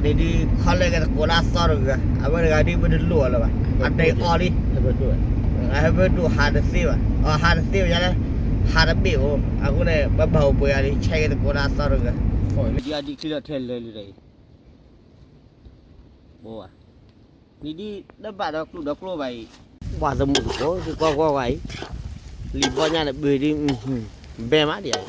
န့ၣ်ဒုး ခီလဲၣ်ကသကိးလၢအသီတဂၤ အဝဲတဂၤဒုး ပတလိၣ်အီၤလၢၤဘၣ်, အတဲအီၤလံ, အဟဲဖဲဒိၣ်ဟးတသ့ဘၣ်, အဟးတသ့ဘၣ်ယါလဲၣ်, ဟးတဘ့ၣ်အိၣ်, အဃိန့ၣ် ပဘၣ်အိၣ်ပှဲၤဂၤလံ ဆဲးကသကိးလၢအသီတဂၤ, ဒ်အဒံးချံလီၤထဲလဲၤလံဒီးအံၤ, ဘိဘၣ် နံၤဒ်တဘၣ်ဒီးကျူၣ်ဒီးကျိဘၣ်အံၤ, ပှၤသမူသကိး ဒ်ကွၢ်ကွၢ်ဝဲအံၤ, လံာ်ဘီညါန့ၣ် ဘၢဒ်, ဘဲမးဒ်အံၤ, ဒ်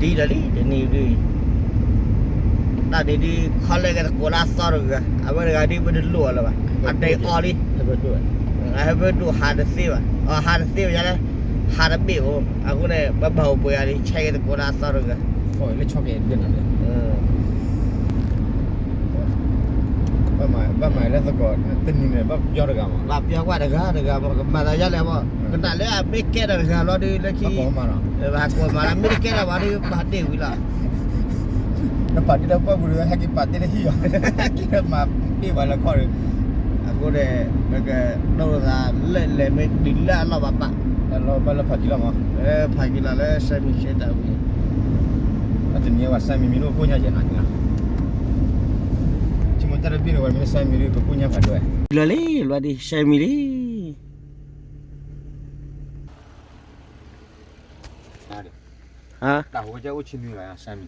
ဒီးလံ တနံၤဒုး တၢ်န့ၣ်ဒုး ခီလဲၣ်ကသကိးလၢအသီတဂၤ အဝဲတဂၤဒုး ပတလိၣ်အီၤလၢၤဘၣ်, အတဲအီၤလံ, အဟဲဖဲဒိၣ်ဟးတသ့ဘၣ်, အဟးတသ့ဘၣ်ယါလဲၣ်, ဟးတဘ့ၣ်အိၣ်, အဃိန့ၣ် ပဘၣ်အိၣ်ပှဲၤဂၤလံ ဆဲးကသကိးလၢအသီတဂၤ, လၢ ဘၣ်မၤလၢသကိး တနံၤန့ၣ် ဘၣ်ပျီတဂၤမး, ဘၣ်ပျီကွၢ်တဂၤတဂၤမး ကမၤသးယါလဲၣ်ဘၣ်, ကနၣ်လၢအမ့ၢ်ကဲထီၣ်တဂၤလီၤဒုး လၢခံ ဟးကိးမးလီၤ, မ့ၢ်တကဲထီၣ်ဘၣ်ဒုး ပာ်တ့ၢ်ဝံၤလီၤ, နပာ်တ့ၢ်လၢပှၢ်ပူၤဒီး ဟဲက့ၤပာ်တ့ၢ်လၢဟံၣ်အီၤ, ဟဲက့ၤမၤတ့ၢ်ဝဲလၢခီၣ်ဒီး, အဃိန့ၣ် ပကတိၢ်သးလၢလဲၤမ့ၢ်တုၤလၢအလီၢ်ဘၣ်ဘၣ်, လၢဖးကံလီၤမး, ဖးကံလီၤလၢစဲမံၤဆဲတၢ်ဝံၤ, တနံၤဝဲစဲမံၤမံၤဒိၣ်ကိၣ်ညါကဲနီၤ, ဆိကမိၣ်တၢ်တဘ့ၣ်န့ၣ် ဝဲမ့ၢ်စဲမံၤဒုး ကကိၣ်ညါဖးဒိၣ်ဝဲ, လၢလံ လီၤဒုး စဲမံၤလံ တၢ်ဟိကဲအိၣ်ဆံနွံလီၤ စဲမံၤ,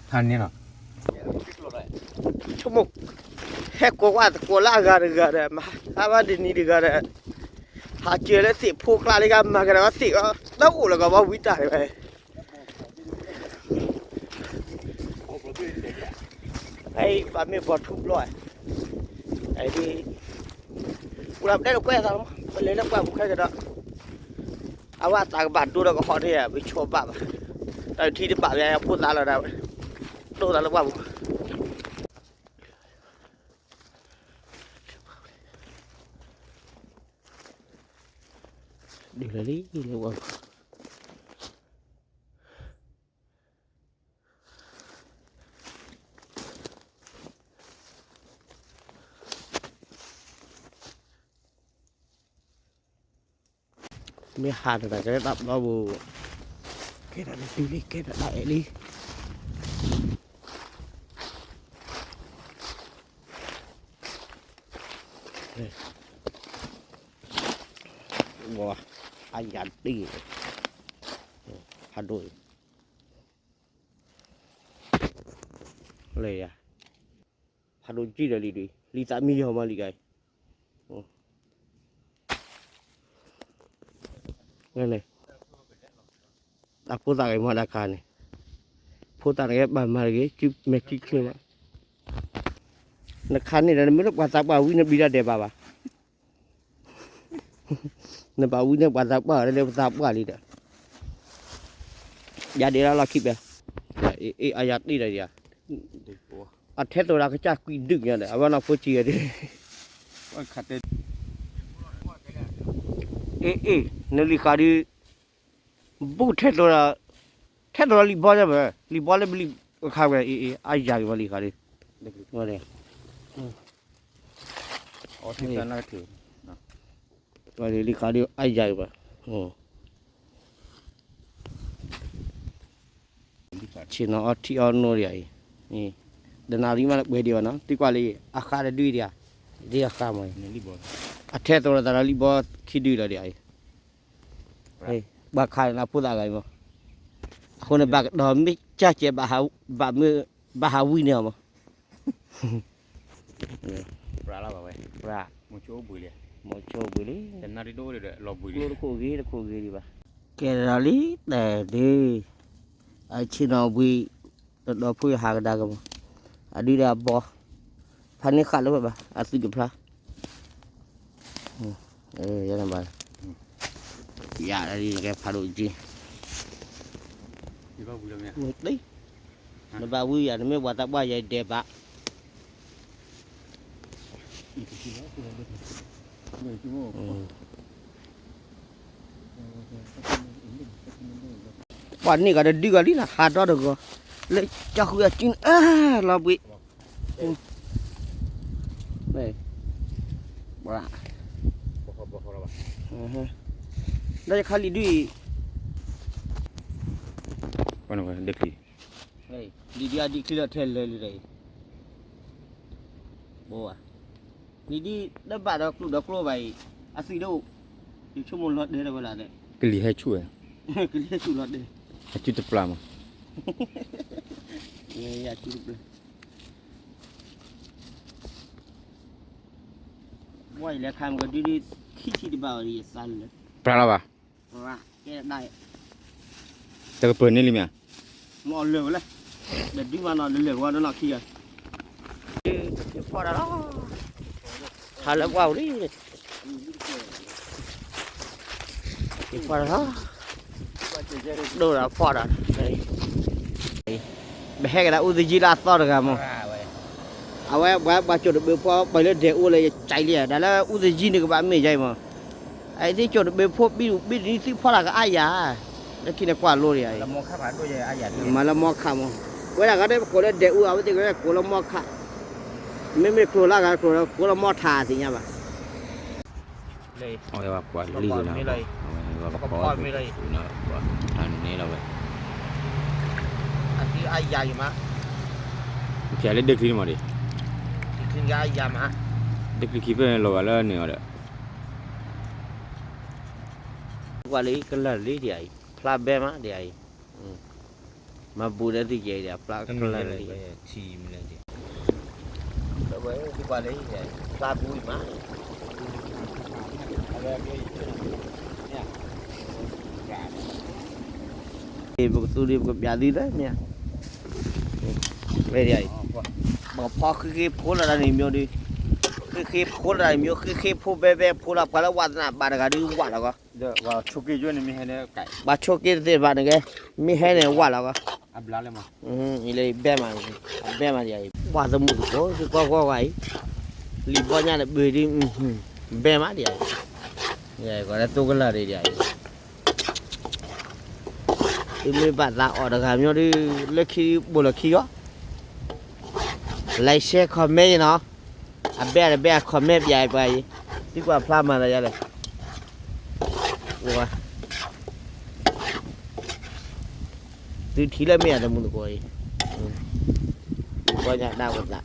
ဖးန့ၣ်လီၤ, ဆိကမိၣ် ဟဲကိးကွၢ်သကိးလၢအဂၤတဂၤဒီး မၤဟးဘၣ်တနံၤတဂၤဒီး, ဟးစၢၤလၢသ့ၣ်ဖိကျါလၢကမၤကဒီးသ့ၣ်အီၤ တၢ်အိၣ်လၢကဘီဝံတၢ်ဝဲ အံၤ ပမ့ၢ်ဘီထူဘျီ, အံၤဒ်, ပှၤပတဲလၢကွဲးသးလီၤမး ပလဲၤလၢပှၢ်ပူၤခဲကဒီး, အဝဲအသးကဘၣ်ဒိဒီးကဟီၣ်န့ၣ် ပဆိဘၣ်ဘၣ်, တၢ်ထံတဘၣ်ဝဲဖိသၣ်လီၤဒၣ်ဝဲ, ဒိသးလၢပှၢ်ပူၤ, ဒ်လဲၣ်လံလၢပှၢ်ပူၤ မ့ၢ်ဟးတဂၤကဲတၢ်ဘျီဘိ, ကဲတၢ်လၢတုၤလံ ကဲတၢ်ဒၣ်အဲၣ်လံ, ဝါ, အယၤတ့ၢ်, ဖးဒိၣ်, လၢယၤ, ဖးဒိၣ်ကံၢ်ဒီးလံဒုး လံသးမံယီၤမးလံဂၤအံၤ, န့ၣ်, တၢ်ဖိသၣ်ဂ့ၤမးတၢ်ခါန့ၣ်, ဖိသၣ်တဂ့ၤဘၣ်မၤတဂ့ၤ စုမဲာ်ခံချ့မး, နခါန့ၣ်ဒီး နမ့ၢ်လၢပှၤသးပှၢ်ဝံန့ၣ် ဘျံၤတၢ်ဒဲးဘးဘၣ် နဘၣ်ဝံန့ၢ်ပှၤသးပှၢ်လၢပသးပှၢ်လံဒီး, ယၤဒံးလၢလီၢ်ခံဘဲ, အ့ၣ် အယၤတ့ၢ်ဒီးယၤ, အထဲသိးဒီးကစၢ်ကွံာ်ဒုးညါဒီး အဝဲနီၢ်ဖိဆံးဂၤဒံး, အ့ၣ် အ့ၣ် နလံၤဃာ်ဒုး, ဘူးထဲသိးဒီး, ထဲသိးဒီးလံာ်ဘီညါဘၣ်, လံာ်ဘီလၢပလံာ်အခါဝဲ အ့ၣ် အ့ၣ် အယၤက့ၤဝဲလံာ်ဃာ်ဒုး, ဝဲ လံာ်ဃာ်ဒုးအယၤက့ၤဘၣ်, ဆ့ၣ်နီၤအီထံအီနိဒံးအံၤ, တနၣ်ရံၣ်မးလၢပှဲၤဒံးဘၣ်နီၤ သံကွၢ်လံ, အဃါတဒုဒံးဧါ, ဒ်အဃါမး, အထဲသိးဒီးသးဒီးလံာ်ဘီခံဒုလီၤဒံးအံၤ, ဘၣ်ခါန့ၣ်လၢဖိသၣ်ဂၤအံၤမး, အဃိန့ၣ် ဘၣ်ကဒီးမ့ၢ်ကၢ်ကဲး ဘၣ်ဟးဝံန့ၢ်အီၤမး ပြၢလီၤဘၣ်ဝဲ, ပြၢ, မိၤဆိဘှံးလံ, မိၤဆိဘှံးလံ, ကျိတခိၣ်ဂ့ၤတခိၣ်ဂ့ၤဒံးဘၣ်, ကဲဒီးလံ, တဲဒုး, အဆ့ၣ်နီၤဘှံး, တဒီဖုဟးကဒါက့ၤမး, အဒုးဒီးအဘီ, ဖးန့ၢ်ဃာ်လၢဝဲဘၣ် အသုးတဖျါ, ယဘၣ်, ယကဲဖးဒိၣ်က့ၤ နဘၣ်ဝံယၤ နမ့ၢ်ပှၤသးပှၢ်ယၤဒဲးဘး, အ ပှၤန့ၢ်ဂၤတဒုဂၤလံနီၤ ဟးဒီတဂီၤ, လၢကၢ်ဃုအစုန့ၣ် လီၤဘှံး, ဒီးယခါလံၤဒုအံၤ, လံၤဒုအဒုချံလီၤထဲလၢာ်လံဒီးအံၤ, ဘိဘၣ် နံၤဒ်တဘၣ်ဒီးကျိၣ်ဒီးကျိဘၣ်အံၤ, အသွံၣ်ဒိၣ်, ယဆိကမိၣ်လီၤဒဲးတဝဲလၢ်ဒီး, ကလံၤဟဲဆူၣ်, ကလံၤဟဲဆူၣ်လီၤဒဲး, အစုတပျၢ်မး, ယစုတပျၢ်, ဝဲယလဲၤခါမ့ၢ်ကဒုဒုခံထံၣ်တဘၣ်အံၤ ယသးလၢာ်, ပြၢ်လီၤဘၣ် ကဲဒၣ်, တကပၢၤန့ၢ်လံမ့ၢ်ဧါ, မ့ၢ်အီၤလၢာ်ဝဲလဲၣ်, ဒီးဒုမးနီၤ လၢာ်ဝဲဒီးနီၢ်ခံဂၤ, ဖီၣ်တၢ်လီၤ, ဟးလၢပှၢ်ပူၤလံ, ဖီၣ်တၢ်လီၤ, ဒိၣ်ဒီးဖီၣ်ဒီး, ပဟဲကဒါအူသယံလၢအသီတဂၤမး, အဝဲပှၤပှၤကၠိၣ်တဘ့ၣ်ဖိ ပှၤလၢဒဲးအိၣ်လၢယကဲလံ, ဒ်လၢအူသယံန့ၣ်ကဘၣ်မ့ၢ်ယါအံၤမး, အအံၤသ့ၣ်ကၠိၣ်တဘ့ၣ်ဖိ ဘံၣ်ဒူၣ်ဘံၣ်ဒူၣ်န့ၣ် သံဖီၣ်တၢ်ကအါယၤ, လၢခံန့ၣ်ကွၢ်လိဒံးယၤအံၤ, မၤလၢမီခးမး, ဝဲဒၣ်ဂၤဒ်ပကိးလၢဒဲးအိၣ် အဝဲသ့ၣ်ကကိးလၢမီခး, မ့မ့ၢ်ကျိၤလၢဂၤကျိၤလၢကိးလၢမီထးသ့ၣ်ညါဘၣ် အဝဲပှၤကွၢ်လံကနၤ, အဝဲပှၤဖီၣ်, န့ၣ်လီၤဝဲ, အသံအါယၤအံၤမး, ဖျါလၢဒဲချံန့ၣ်မးဒံး, ဒဲချံခံဖျၢၣ်န့ၣ်လီၤဘၣ်လၢန့ၣ်အီၤဒီး, ကွၢ်လံကလၢာ်လံဒံးအံၤ, ဖျါဘဲမးဒံးအံၤ, မၤဘူးဒီးသ့ၣ်ကဲဒံး ဖျါကလၢာ်လံ, ဝဲကွၢ်လံ, ဖျါဘူးအံၤမး ပကသူဒံး ပကပျးသုလၢမ့ၢ်ဧါ, ဝဲဒၣ်အံၤ, ပကဖီဃ့ဃ့ဖိလီၤတၢ်န့ၣ်မ့ၢ်ဒုး, ဃ့ဃ့ဖိလီၤတၢ်န့ၣ်မ့ၢ် ဃ့ဃ့ဖိဘဲဘဲဖိလီၤ ပှၤလၢဝါသနာ်ဘၣ်တဂၤဒုးဝးလီၤကီး, ပှၤဆိးက့တသ့ဘၣ်န့ၣ်ကဲ, မ့ၢ်ဟဲန့ၣ်ဝးလီၤကီး, အဘျါလၢမး အံၤလၢဘဲမး, အဘဲမးဒံးအံၤ ပှၤသမူသကိး သုကွၢ်ကွၢ်ဝဲအံၤ, လံာ်ဘီညါန့ၣ်ဘုးဒ်, ဘဲမးဒံးအံၤ, ကီးလၢသိကလၢာ်ဒံးဒံးအံၤ, သုမ့ၢ်ဘၣ်သးအီၣ်တဂၤမ့ၢ်ဒုး လၢခံဘိလီၤခံဂီၢ်, like share comment နီၤ, အဘဲအတဘဲအ comment ပျးပှၤအံၤ, သုကွၢ်ဖျါမၤသးယါလဲၣ် သုထံၣ်လၢမ့ၢ်အသမူသကိးအံၤ, သုကွၢ်ညါတၢ်ဝဲသး,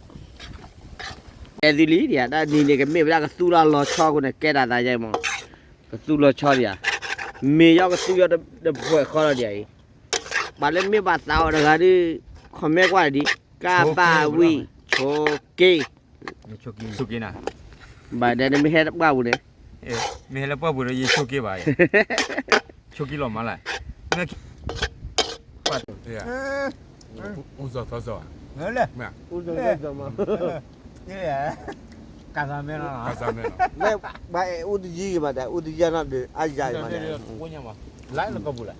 ကဲသုလံဒံး တၢ်နံၤန့ၣ် ကမ့ၢ်ဝဲဒၣ်ကသူလီၤလီၤဆီအဃိန့ၣ် ကဲတၢ်သးယါအံၤမး, ကသူလီၤဆီဒံးဧါ, မ့ၢ်ယီကသူယီတပှဲၤဃီလီၤဒံးအံၤ, ပှၤလၢမ့ၢ်ဘၣ်သးအီၤတဂၤဒုး comment ကွၢ်ဒံး, ကဘၣ်ဝံၣ်, ဆိးက့ ဆိးက့နၤ, ဘၣ်ဒဲနမ့ၢ်ဟဲတပှၢ်ပူၤန့ၣ်, မ့ၢ်ဟဲလၢပှၢ်ပူၤဒီး ယဆိးက့ဘၣ်, ဆိးက့လီၤမးလဲၣ်, မ့ၢ်, ပှၢ်တ, ဦးစောထီးစော, မ့ၢ်, ဦးစောထီးစောမး, ကသမဲလီၤ, ကသမဲလီၤ, မ့ၢ်ဘၣ်အဲၣ်အူတယံၤမးတၢ် အူတယံၤနီၢ်ဒုး အါယၤမး, လၢလကပူၤလဲၣ်,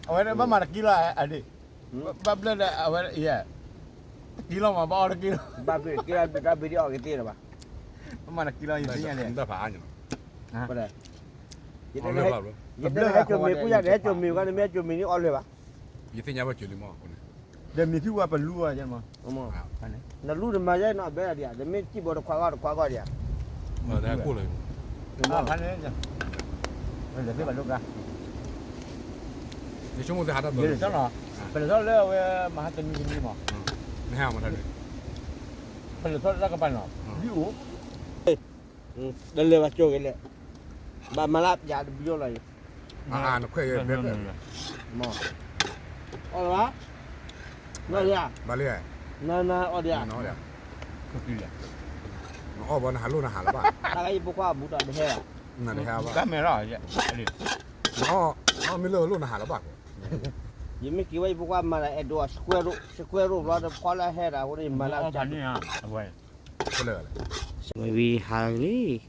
အဝဲဘၣ်မၤတကံလီၤအဒံး ဘၣ်ဘျဲၣ်ဒီး အဝဲ, တကံလီၤမး ဘၣ်အီၣ်တကံလီၤ, ဘၣ်ဘျဲၣ်က့ၤဘျဲၣ်တၢ်ဘျဲၣ်ဒ်အီၣ်ကသ့လၢၤဘၣ်, ဘၣ်မၤတကံလီၤ ယသ့ၣ်ညါန့ၣ်, ယတဟဲကၠိမ့ၤ ကူယၤတဟဲကၠိမ့ၤကီး နမ့ၢ်ဟဲကၠိမ့ၤန့ၣ် အီၣ်လၢၤဘၣ်, ယသ့ၣ်ညါဘၣ်ကၠိလံမး, ဒီးမ့ၢ်သုဝဲပလူဝဲ, နလူတမၤယဲနီၤ ဘဲဒၣ်ဒံးဧါ, တမ့ၢ်စံၣ်ဘီတခွါဂီၢ်တခွါဂီၢ်ဒံးဧါ, ပလဲၤထီၣ်လၢအဝဲမၤဟါတနံၤတနံၤမး, ပလဲၤထီၣ်လၢတၢ်ကပၤနီၤ, ဒ်အိၣ်, တလဲၤဘၣ်ကၠိဂ့ၤလဲၣ်, ဘၣ်မၤလၢပျးတဘျီလီၤအံၤ, နခွဲးဂ့ၤ, အီၣ်လၢၤဘၣ်, နအီၣ်လၢၤဧါ, နအီၣ်ဒံးဧါ, နအီၣ်ဘၣ်နဟးလိၣ်နဟးလၢၤဘၣ်, တၢ်ဂၤယဖိခွါအဘူးဒီးတဟဲဘၣ်, တဟဲဘၣ်, နအီၣ်မ့ၢ်လၢလိၣ်နဟးလၢၤဘၣ်, ယမ့ၢ်က့ၤဝဲယဖိခွါမၤဒီးအဲၣ်ဒိးအ square root, square root ဘျီတဖီလၢဟဲဒီးအဃိန့ၣ် ယမၤလၢအဝဲ, ဝံၤဟးလံ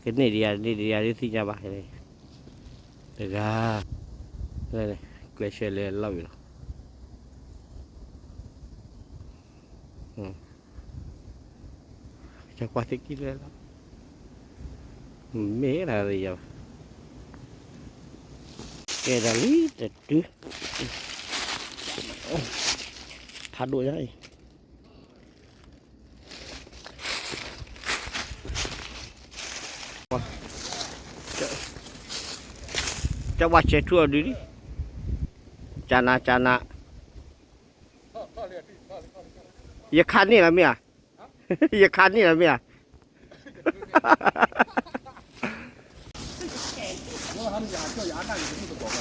ကန့ၢ်ဒံးယၤ န့ၢ်ဒံးယၤဒ်သ့ၣ်ညါဘၣ်, တဂၤ, ကျဲးစၢးလဲၤလီၤဝံၤလီၤ, ကကွၢ်သ့ၣ်ကံၣ်လၢလီၤ, မ့ၢ်ဒၣ်ယၤဘၣ်, က ကဲဒီးလံတတုၤ, ဖးဒိၣ်ညါအံၤ, ကဝၢ်ဆဲးထူအီၤဒုးလံ, ကနၤကနၤ, ယခါန့ၣ်လီၤမ့ၢ်ဧါ, ယခါန့ၣ်လီၤမ့ၢ်ဧါ. ဝံၤလံ, ရၤဒ်လံ, ဝံၤလံ,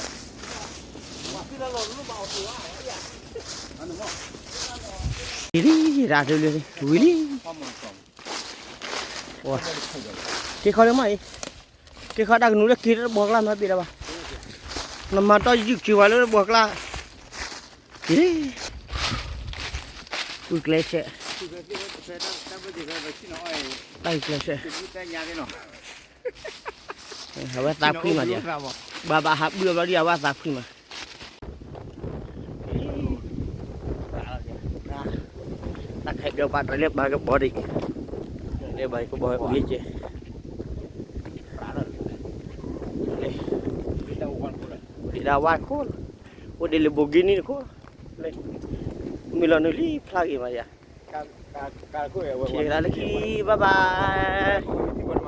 က့ၤခီလၢမ့ၢ်အံၤ, က့ၤခီတၢ်ကနူၤလၢက့ၤတဘီကျါမၤဘ့ၣ်ဒၣ်ဘၣ်, နမၤတီယုၢ်က့ၤဝဲလၢတဘီကျါ, က့ၤလံ, ဝံၤကျဲဆဲး, တၢ်ဝံၤကျဲဆဲး, အဝဲသးဖှံမးဒံး, ဘၣ်ဘၣ်ဟးဘုအဘျီဒံး အဝဲသးဖှံမး, တၢ်ခဲဘျီပာ်တၢ်လၢဘၣ်ကဘီဒံး, လၢဘၣ်ကဘီဝံၤက့ၤ, ဒံးဒၣ်ဝါခိၣ်, အိၣ်ဒံးလၢဘိကံနံတခိၣ်, မ့ၢ်လီၤနုာ်လံဖျါဂ့ၤမးယၤ, က့ၤလၢခံ bye bye.